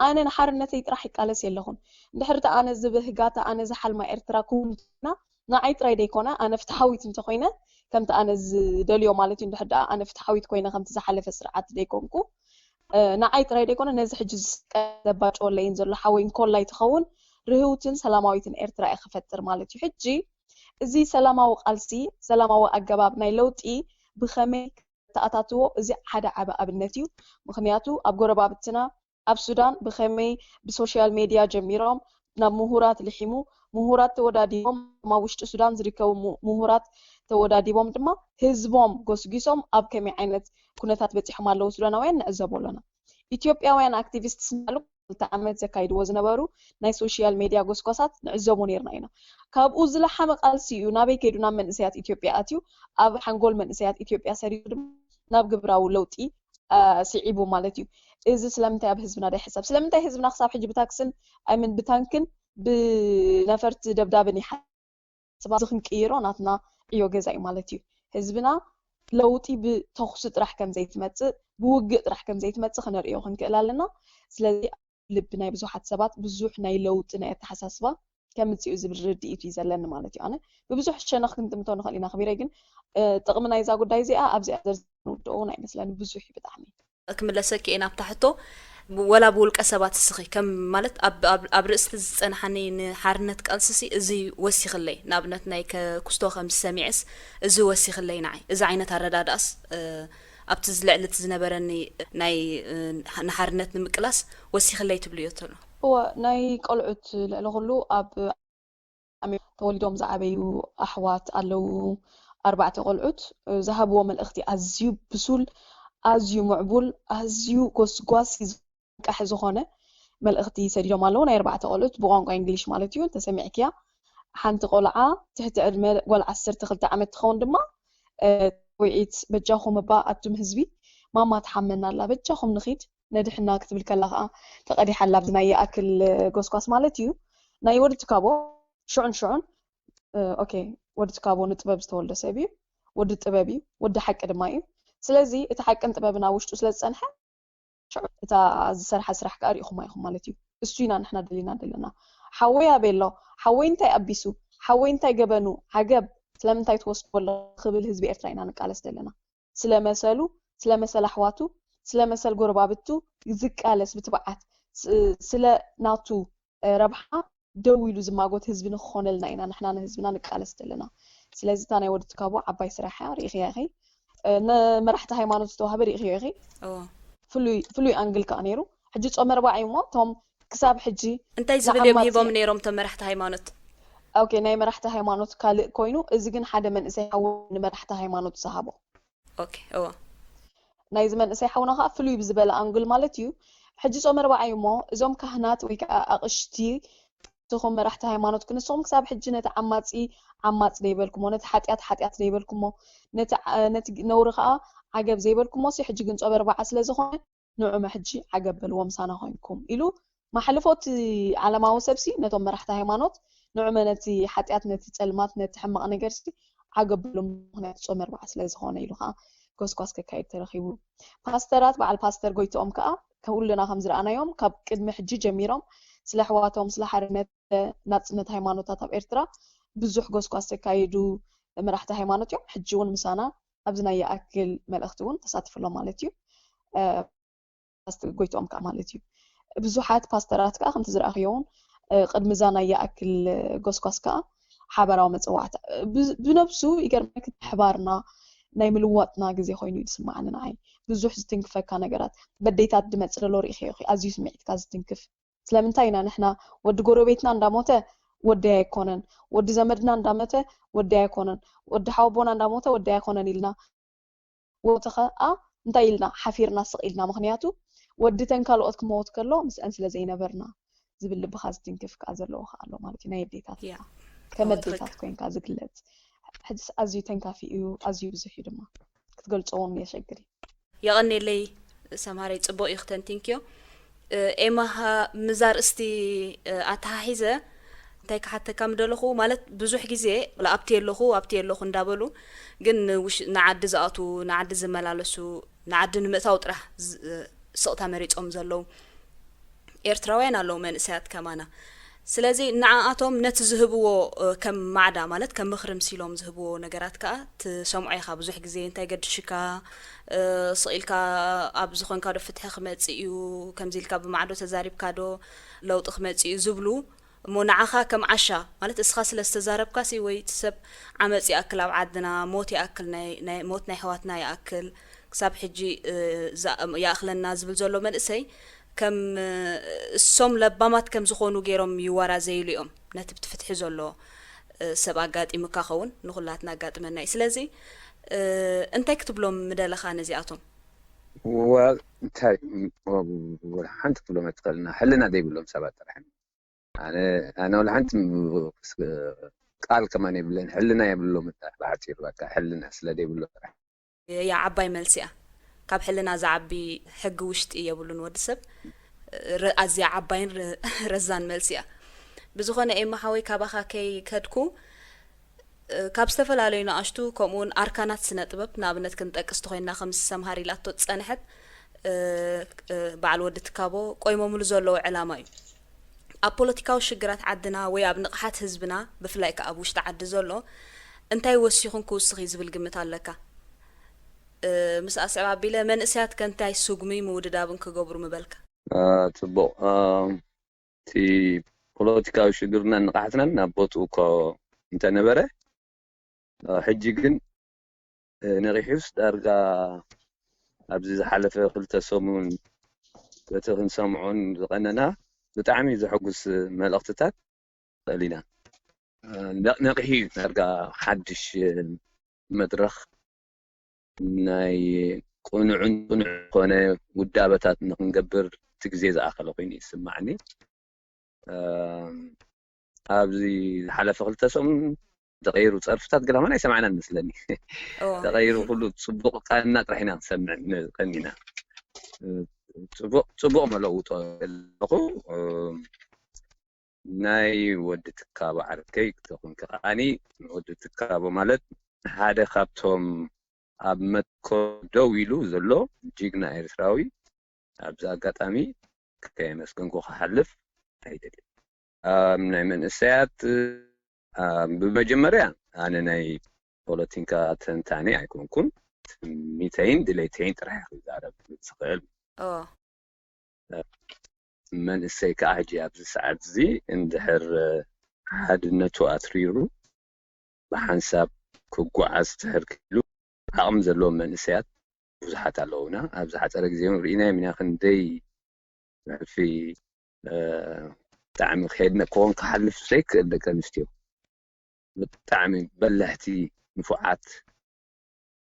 ኣነ ንሓርነተይ ጥራሕ ይቃለስ የለኹን እንድሕር ኣነ ዝበህጋታ ኣነ ዝሓልማ ኤርትራ ክውንና ንዓይ ጥራይ ደይኮነ ኣነ ፍትሓዊት እንተኮይነ ከምቲ ኣነ ዝደልዮ ማለት እዩ እንድሕር ኣነ ፍትሓዊት ኮይነ ከምቲ ዝሓለፈ ስርዓት ደይኮንኩ ንዓይ ጥራይ ደይኮነ ነዚ ሕጂ ዘባጨወለይን ዘሎ ሓወይ እንኮላይ ትኸውን ርህውትን ሰላማዊትን ኤርትራ እየ ክፈጥር ማለት እዩ ሕጂ እዚ ሰላማዊ ቃልሲ ሰላማዊ ኣገባብ ናይ ለውጢ ብኸመይ ተኣታትዎ እዚ ሓደ ዓቢ ኣብነት እዩ ምክንያቱ ኣብ ጎረባብትና ኣብ ሱዳን ብኸመይ ብሶሻል ሜድያ ጀሚሮም ናብ ምሁራት ልሒሙ ምሁራት ተወዳዲቦም ኣብ ውሽጢ ሱዳን ዝርከቡ ምሁራት ተወዳዲቦም ድማ ህዝቦም ጎስጊሶም ኣብ ከመይ ዓይነት ኩነታት በፂሖም ኣለዉ ሱዳናውያን ንዕዘቦ ኣለና ኢትዮጵያውያን ኣክቲቪስት ስናሉ ክልተ ዓመት ዘካይድዎ ዝነበሩ ናይ ሶሽያል ሜድያ ጎስጓሳት ንዕዘቦ ነርና ኢና። ካብኡ ዝለሓመ ቃልሲ እዩ ናበይ ከይዱ ናብ መንእሰያት ኢትዮጵያ ኣትዩ ኣብ ሓንጎል መንእሰያት ኢትዮጵያ ሰሪቱ ድማ ናብ ግብራዊ ለውጢ ስዒቡ ማለት እዩ። እዚ ስለምንታይ ኣብ ህዝብና ዳይሕሰብ ስለምንታይ ህዝብና ክሳብ ሕጂ ብታክስን ኣይምን ብታንክን ብነፈርቲ ደብዳብን ይሓ ስባ እዚ ክንቅይሮ ናትና ዕዮ ገዛ እዩ ማለት እዩ። ህዝብና ለውጢ ብተኹሲ ጥራሕ ከም ዘይትመፅእ ብውግእ ጥራሕ ከም ዘይትመፅእ ክነርእዮ ክንክእል ኣለና። ስለዚ ልቢ ናይ ብዙሓት ሰባት ብዙሕ ናይ ለውጢ ናይ ኣተሓሳስባ ከምፅኡ ዝብል ርድኢት እዩ ዘለኒ ማለት እዩ። ኣነ ብብዙሕ ሸነኽ ክንጥምቶ ንኽእል ኢና ክቢረይ ግን ጥቕሚ ናይዛ ጉዳይ እዚኣ ኣብዚኣ ዘርዝር ንውድኦ እውን ኣይመስለኒ ብዙሕ እዩ ብጣዕሚ። ክምለሰኪ እየ ናብታ ሕቶ። ወላ ብውልቀ ሰባት እስኺ ከም ማለት ኣብ ርእስቲ ዝፀንሓኒ ንሓርነት ቃልስሲ እዚ ወሲኽለይ ንኣብነት ናይ ከኩስቶ ከም ዝሰሚዐስ እዚ ወሲኽለይ ንዓይ እዚ ዓይነት ኣረዳድኣስ ኣብቲ ዝልዕሊ እቲ ዝነበረኒ ናይ ንሓርነት ንምቅላስ ወሲኽለይ ትብልዮ ተሎ። እወ ናይ ቆልዑት ልዕሊ ኩሉ ኣብ ዓሚቕ ተወሊዶም ዝዓበዩ ኣሕዋት ኣለዉ። ኣርባዕተ ቆልዑት ዝሃብዎ መልእኽቲ ኣዝዩ ብሱል፣ ኣዝዩ ምዕቡል፣ ኣዝዩ ጎስጓሲ ዝቃሒ ዝኾነ መልእኽቲ ሰዲዶም ኣለዉ። ናይ ኣርባዕተ ቆልዑት ብቋንቋ እንግሊሽ ማለት እዩ። እንተሰሚዕክያ ሓንቲ ቆልዓ ትሕቲ ዕድመ ጓል ዓሰርተ ክልተ ዓመት ትኸውን ድማ ዊዒት በጃኹም እባ ኣቱም ህዝቢ ማማ ትሓመና ኣላ በጃኹም ንኺድ ነድሕና ክትብል ከላ ከዓ ተቐዲሓ ኣላ ኣብዚ ናይ ይኣክል ጎስጓስ ማለት እዩ ናይ ወዲ ትካቦ ሽዑን ሽዑን ኦኬ ወዲ ትካቦ ንጥበብ ዝተወልደ ሰብ እዩ ወዲ ጥበብ እዩ ወዲ ሓቂ ድማ እዩ ስለዚ እቲ ሓቅን ጥበብን ኣብ ውሽጡ ስለ ዝፀንሐ ሽዑ እታ ዝሰርሓ ስራሕ ከዓ ሪኢኹማ ኢኹም ማለት እዩ እሱ ኢና ንሕና ደሊና ዘለና ሓወይ ኣበይ ኣሎ ሓወይ እንታይ ኣቢሱ ሓወይ እንታይ ገበኑ ዓገብ ስለምንታይ ትወስድዎ ኣለኹም ክብል ህዝቢ ኤርትራ ኢና ንቃለስ ዘለና ስለ መሰሉ፣ ስለ መሰል ኣሕዋቱ፣ ስለ መሰል ጎረባብቱ ዝቃለስ ብትብዓት ስለ ናቱ ረብሓ ደው ኢሉ ዝማጎት ህዝቢ ንክኾነልና ኢና ንሕና ንህዝብና ንቃለስ ዘለና። ስለዚ እታ ናይ ወዲ ትካቦ ዓባይ ስራሕ እያ ርኢኽያ ኢኺ። ንመራሕቲ ሃይማኖት ዝተዋህበ ርኢኽዮ ኢኺ። ፍሉይ ፍሉይ ኣንግል ከኣ ነይሩ። ሕጂ ጾመ ኣርባዓ እዩ እሞ እቶም ክሳብ ሕጂ እንታይ ዝብል እዮም ሂቦም ነይሮም እቶም መራሕቲ ሃይማኖት? ኦኬ ናይ መራሕቲ ሃይማኖት ካልእ ኮይኑ እዚ ግን ሓደ መንእሰይ ሓወ ንመራሕቲ ሃይማኖት ዝሃቦ። ኦኬ እወ። ናይዚ መንእሰይ ሓውና ከዓ ፍሉይ ብዝበለ ኣንግል ማለት እዩ። ሕጂ ጾመ ኣርብዓ እዩ እሞ እዞም ካህናት ወይ ከዓ ኣቕሽቲ ንስኹም መራሕቲ ሃይማኖት ክንስኹም ክሳብ ሕጂ ነቲ ዓማፂ ዓማፅ ደይበልኩሞ፣ ነቲ ሓጢኣት ሓጢኣት ደይበልኩሞ፣ ነቲ ነውሪ ከዓ ዓገብ ዘይበልኩሞ ሲ ሕጂ ግን ጾመ ኣርብዓ ስለ ዝኾነ ንዑመ ሕጂ ዓገብ በልዎ ምሳና ኮይንኩም ኢሉ ማሕልፎ እቲ ዓለማዊ ሰብሲ ነቶም መራሕቲ ሃይማኖት ንዑመ ነቲ ሓጢኣት ነቲ ፀልማት ነቲ ሕማቕ ነገርሲ ዓገብ በልዎ ምክንያቱ ፆመ ኣርብዓ ስለ ዝኾነ ኢሉ ከዓ ጎስጓስ ከካይድ ተረኺቡ ፓስተራት በዓል ፓስተር ጎይትኦም ከዓ ከሁልና ከም ዝረኣናዮም ካብ ቅድሚ ሕጂ ጀሚሮም ስለ ኣሕዋቶም ስለ ሓርነት ናፅነት ሃይማኖታት ኣብ ኤርትራ ብዙሕ ጎስጓስ ዘካየዱ መራሕቲ ሃይማኖት እዮም ሕጂ እውን ምሳና ኣብዚ ናይ ይኣክል መልእኽቲ እውን ተሳትፉ ኣሎ ማለት እዩ ፓስት ጎይትኦም ከዓ ማለት እዩ ብዙሓት ፓስተራት ከዓ ከምቲ ዝረኣኽዮ እውን እ፣ ቅድሚ እዛ ናይ ይኣክል ጎስጓስ ከኣ ሓበራዊ መጸዋዕታ፣ እ፣ ብ-፣ ብነብሱ ይገርመኪ፣ ምሕባርና ናይ ምልዋጥና ግዜ ኮይኑ እዩ ዝስምዓኒ ንዓይ። ብዙሕ ዝትንክፈካ ነገራት፣ በደይታት ዝመጽእ ዘሎ ርኢኺ ኢኺ፣ ኣዝዩ ስምዒትካ ዝትንክፍ። ስለምንታይ ኢና ንሕና ወዲ ጎረቤትና እንዳሞተ ወደይ ኣይኮነን፣ ወዲ ዘመድና እንዳሞተ ወደይ ኣይኮነን፣ ወዲ ሓወቦና እንዳሞተ ወደይ ኣይኮነን ኢልና፣ ወዲ ኸኣ እንታይ ኢልና ሓፊርና ስቕ ኢልና? ምኽንያቱ ወዲ ተን ካልኦት ክመውት ከሎ ምስአን ስለ ዘይነበርና ዝብል ልብኻ ዝትንክፍ ከኣ ዘለዎ ከኣ ኣሎ ማለት እዩ። ናይ ኣዴታት ያ፣ ከም እዎ፣ ኣዴታት ትኽክል። ኮይንካ ዝግለጽ። ሕጅስ ኣዝዩ ተንካፊ እዩ፣ ኣዝዩ ብዙሕ እዩ ድማ። ክትገልጾ እውን የሸግር እዩ። የቐኔለይ ሰማረይ፣ ጽቡቕ እዩ ክተንቲንክዮ። እ፣ ኤማ፣ ሃ-፣ ምዛ ርእስቲ፣ እ፣ ኣተሓሒዘ እንታይ ክሓተካ ምደለኹ፣ ማለት ብዙሕ ግዜ ኣብቲ ኣለኹ፣ ኣብቲ ኣለኹ እንዳበሉ፣ ግን ንውሽ-፣ ንዓዲ ዝኣትዉ፣ ንዓዲ ዝመላለሱ፣ ንዓዲ ንምእታው ጥራሕ ዝ-፣ ስቕታ መሪጾም ዘለዉ ኤርትራውያን ኣለዉ፣ መንእሰያት ከማና። ስለዚ ንዓኣቶም ነቲ ዝህብዎ፣ እ፣ ከም ማዕዳ፣ ማለት ከም ምኽሪ ምሲሎም ዝህብዎ ነገራት ከኣ ትሰምዖ ኢኻ። ብዙሕ ግዜ እንታይ ገድሽካ፣ እ፣ ስቕ ኢልካ ኣብ ዝኾንካ ዶ ፍትሒ ክመጽእ እዩ፣ ከምዚ ኢልካ ብማዕዶ ተዛሪብካ ዶ ለውጢ ክመጽእ እዩ ዝብሉ፣ እሞ ንዓኻ ከም ዓሻ፣ ማለት እስኻ ስለ ዝተዛረብካሲ ወይ እቲ ሰብ ዓመጽ ይኣክል ኣብ ዓድና፣ ሞት ይኣክል፣ ናይ፣ ናይ፣ ሞት ናይ ኣሕዋትና ይኣክል፣ ክሳብ ሕጂ፣ እ፣ ዛ-፣ ይኣኽለና ዝብል ዘሎ መንእሰይ፣ ከም፣ እ፣ እሶም ለባማት ከም ዝኾኑ ገይሮም ይወራዘይሉ እዮም። ነቲ ብቲ ፍትሒ ዘሎ፣ እ፣ ሰብ ኣጋጢሙካ ኸውን ንኹላትና ኣጋጥመና እዩ። ስለዚ፣ እ፣ እንታይ ክትብሎም ምደለኻ ነዚኣቶም? ወ-፣ እንታይ፣ ወ-፣ ሓንቲ ክትብሎም ኣይትኽእልና። ሕልና ዘይብሎም ሰባት ጥራሕ እዮም። ኣነ፣ ኣነ ወላ ሓንቲ ም-፣ ቃል ከማን የብለን። ሕልና የብሎም ጥራሕ ብሓጺሩ፣ በቃ ሕልና ስለ ዘይብሎ ጥራሕ። ያ ዓባይ መልሲ እያ። ካብ ሕልና ዝዓቢ ሕጊ ውሽጢ የብሉን ወዲ ሰብ። ረ-፣ ኣዝያ ዓባይን ረ-፣ ረዛን መልሲ እያ። ብዝኾነ ኤማ ሓወይ፣ ካባኻ ከይከድኩ፣ እ፣ ካብ ዝተፈላለዩ ንኣሽቱ ከምኡውን ኣርካናት ስነ ጥበብ ንኣብነት ክንጠቅስ ተኾይንና፣ ከም ሰምሃር ኢላቶ ዝጸንሐት፣ እ፣ እ፣ በዓል ወዲ ትካቦ ቆይሞምሉ ዘለዉ ዕላማ እዩ። ኣብ ፖለቲካዊ ሽግራት ዓድና ወይ ኣብ ንቕሓት ህዝብና፣ ብፍላይ ከኣ ኣብ ውሽጢ ዓዲ ዘሎ፣ እንታይ ወሲኹን ክውስኽ እዩ ዝብል ግምት ኣለካ? እ፣ ምስ ኣስዕብ ኣቢለ፣ መንእሰያት ከ እንታይ ስጉሚ ምውድዳብን ክገብሩ ምበልካ? እ፣ ጽቡቕ። እ፣ እቲ ፖለቲካዊ ሽግርናን ንቕሓትናን ናብ ቦትኡ እኮ እንተነበረ፣ እ፣ ሕጂ ግን፣ እ፣ ነቒሑስ ዳርጋ ኣብዚ ዝሓለፈ ክልተ ሰሙን በቲ ክንሰምዖን ዝቐነና ብጣዕሚ ዘሐጉስ መልእኽትታት ንኽእል ኢና። ነ-፣ ነቒሑ እዩ ዳርጋ ሓድሽ መድረኽ ናይ ቅኑዕን ቅኑዕ ዝኾነ ውዳበታት ንኽንገብር እቲ ግዜ ዝኣኸለ ኮይኑ ይስማዕኒ። እም፣ ኣብዚ ዝሓለፈ ክልተ ሰሙን ተቐይሩ ጸርፍታት ገለ ከማን ኣይሰማዕናን መስለኒ። እዎ። ተቐይሩ ኩሉ ጽቡቕ ቃና ጥራሕ ኢና ክንሰምዕ ን-፣ ቀኒና። እ፣ ጽቡቕ፣ ጽቡቕ መለውጦ ኣለኹ። እም፣ ናይ ወዲ ትካቦ ዓርከይ ክተኹን ከኣኒ፣ ወዲ ትካቦ ማለት ሓደ ካብቶም ኣብ መትከል ደው ኢሉ ዘሎ ጅግና ኤርትራዊ፣ ኣብዚ ኣጋጣሚ ከየመስገንኩ ክሓልፍ ኣይደልን። ኣብ ናይ መንእሰያት፣ ኣብ ብመጀመርያ ኣነ ናይ ፖለቲካ ተንታኒ ኣይኮንኩን። ትምኒተይን ድሌተይን ጥራሕ ክዛረብ ዝኽእል። ኦ። መንእሰይ ከኣ ሕጂ ኣብዚ ሰዓት እዚ እንድሕር ሓድነቱ ኣትሪሩ ብሓንሳብ ክጓዓዝ ትሕር ክኢሉ ዓቕሚ ዘለዎም መንእሰያት ብዙሓት ኣለዉና። ኣብ ዝሓጸረ ግዜ እውን ርኢናዮም ኢና ክንደይ ብሕልፊ፣ እ፣ ብጣዕሚ ከየድነቅክዎን ክሓልፍ ዘይክእል ደቂ ኣንስትዮ። ብጣዕሚ በላሕቲ ንፉዓት፣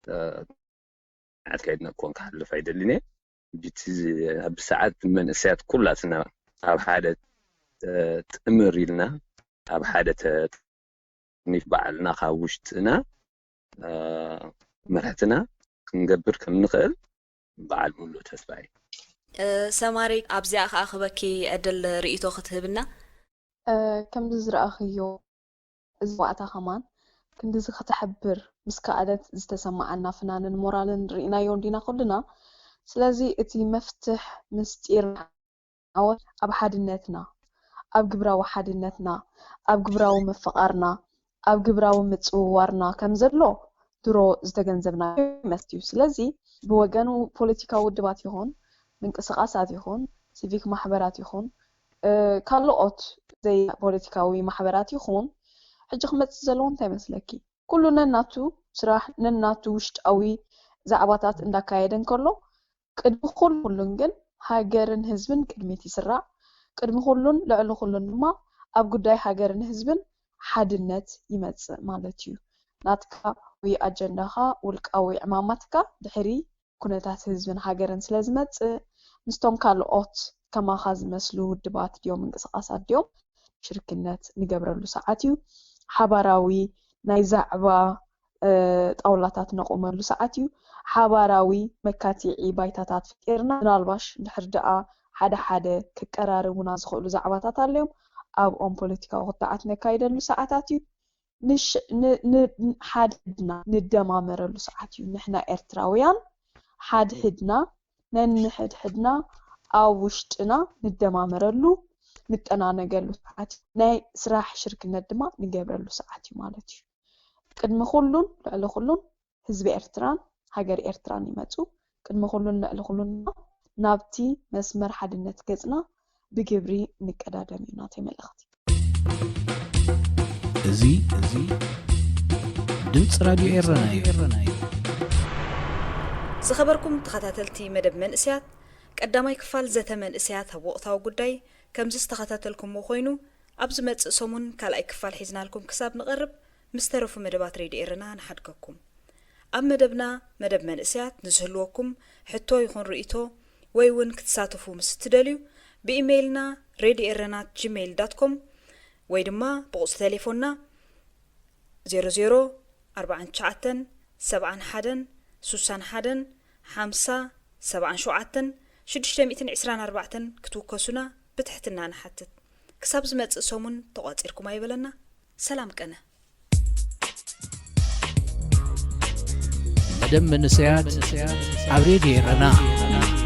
እ፣ ዓት ከየድነቅክዎን ክሓልፍ ኣይደልን እየ። ሕጂ እቲ ዝ-፣ ኣብ ሰዓት መንእሰያት ኩላትና ኣብ ሓደ፣ እ፣ ጥምር ኢልና ኣብ ሓደ ተ-፣ ኒፍ ባዕልና ካብ ውሽጥና፣ እ፣ ምህረትና ክንገብር ከም ንኽእል በዓል ሙሉእ ተስፋ እየ። እ፣ ሰማሪ፣ ኣብዚኣ ከኣ ክበኪ ዕድል ርእይቶ ክትህብና። እ፣ ከምዚ ዝረኣኽዮ፣ እዚ ዋዕታ ከማን ክንድዚ ክትሕብር ምስ ከኣለት ዝተሰማዓና ፍናንን ሞራልን ርኢናዮ እንዲና ኩልና። ስለዚ እቲ መፍትሕ ምስጢር ዓወት ኣብ ሓድነትና፣ ኣብ ግብራዊ ሓድነትና፣ ኣብ ግብራዊ ምፍቓርና፣ ኣብ ግብራዊ ምጽውዋርና ከም ዘሎ ድሮ ዝተገንዘብናዮ ይመስል እዩ። ስለዚ ብወገኑ ፖለቲካዊ ውድባት ይኹን፣ ምንቅስቓሳት ይኹን፣ ሲቪክ ማሕበራት ይኹን፣ እ፣ ካልኦት ዘይፖለቲካዊ ማሕበራት ይኹን ሕጂ ክመጽእ ዘለዎ እንታይ መስለኪ? ኩሉ ነናቱ ስራሕ ነናቱ ውሽጣዊ ዛዕባታት እንዳካየደ እንከሎ ቅድሚ ኩሉ ኩሉን ግን ሃገርን ህዝብን ቅድሚት ይስራዕ። ቅድሚ ኩሉን ልዕሊ ኩሉን ድማ ኣብ ጉዳይ ሃገርን ህዝብን ሓድነት ይመጽእ ማለት እዩ። ናትካ ወይ ኣጀንዳኻ ውልቃዊ ዕማማትካ ድሕሪ ኩነታት ህዝብን ሃገርን ስለ ዝመጽእ ምስቶም ካልኦት ከማኻ ዝመስሉ ውድባት ድዮም ምንቅስቃሳት ድዮም ሽርክነት ንገብረሉ ሰዓት እዩ። ሓባራዊ ናይ ዛዕባ ጣውላታት ነቑመሉ ሰዓት እዩ። ሓባራዊ መካቲዒ ባይታታት ፈጢርና ምናልባሽ ድሕር ደኣ ሓደ ሓደ ክቀራርቡና ዝኽእሉ ዛዕባታት ኣለዮም ኣብኦም ፖለቲካዊ ክትዓት ነካይደሉ ሰዓታት እዩ። ሓድሕድና ንደማመረሉ ሰዓት እዩ። ንሕና ኤርትራውያን ሓድሕድና ነንሕድሕድና ኣብ ውሽጥና ንደማመረሉ ንጠናነገሉ ሰዓት እዩ። ናይ ስራሕ ሽርክነት ድማ ንገብረሉ ሰዓት እዩ ማለት እዩ። ቅድሚ ኩሉን ልዕሊ ኩሉን ህዝቢ ኤርትራን ሃገር ኤርትራን ይመጹ። ቅድሚ ኩሉን ልዕሊ ኩሉን ድማ ናብቲ መስመር ሓድነት ገጽና ብግብሪ ንቀዳደም እዩ ናተይ መልእኽቲ። እዚ እዚ ድምፂ ራድዮ ኤረና እዩ። ዝኸበርኩም ተኸታተልቲ መደብ መንእስያት፣ ቀዳማይ ክፋል ዘተ መንእስያት ኣብ ወቕታዊ ጉዳይ ከምዚ ዝተኸታተልኩምዎ ኮይኑ፣ ኣብ ዝመጽእ ሰሙን ካልኣይ ክፋል ሒዝናልኩም ክሳብ ንቐርብ ምስ ተረፉ መደባት ሬድዮ ኤረና ንሓድገኩም። ኣብ መደብና መደብ መንእስያት ንዝህልወኩም ሕቶ ይኹን ርእይቶ ወይ እውን ክትሳተፉ ምስ እትደልዩ ብኢሜይልና radio erena at gmail dot com ወይ ድማ ብቑጽሪ ቴሌፎንና ዜሮ ዜሮ ኣርባዓን ትሽዓተን ሰብዓን ሓደን ሱሳን ሓደን ሓምሳ ሰብዓን ሸውዓተን ሽዱሽተ ሚእትን ዕስራን ኣርባዕተን ክትውከሱና ብትሕትና ንሓትት። ክሳብ ዝመጽእ ሰሙን ተቋጺርኩም ኣይበለና። ሰላም ቀነ። መደብ መንእሰያት ኣብ ሬድዮ ኤረና።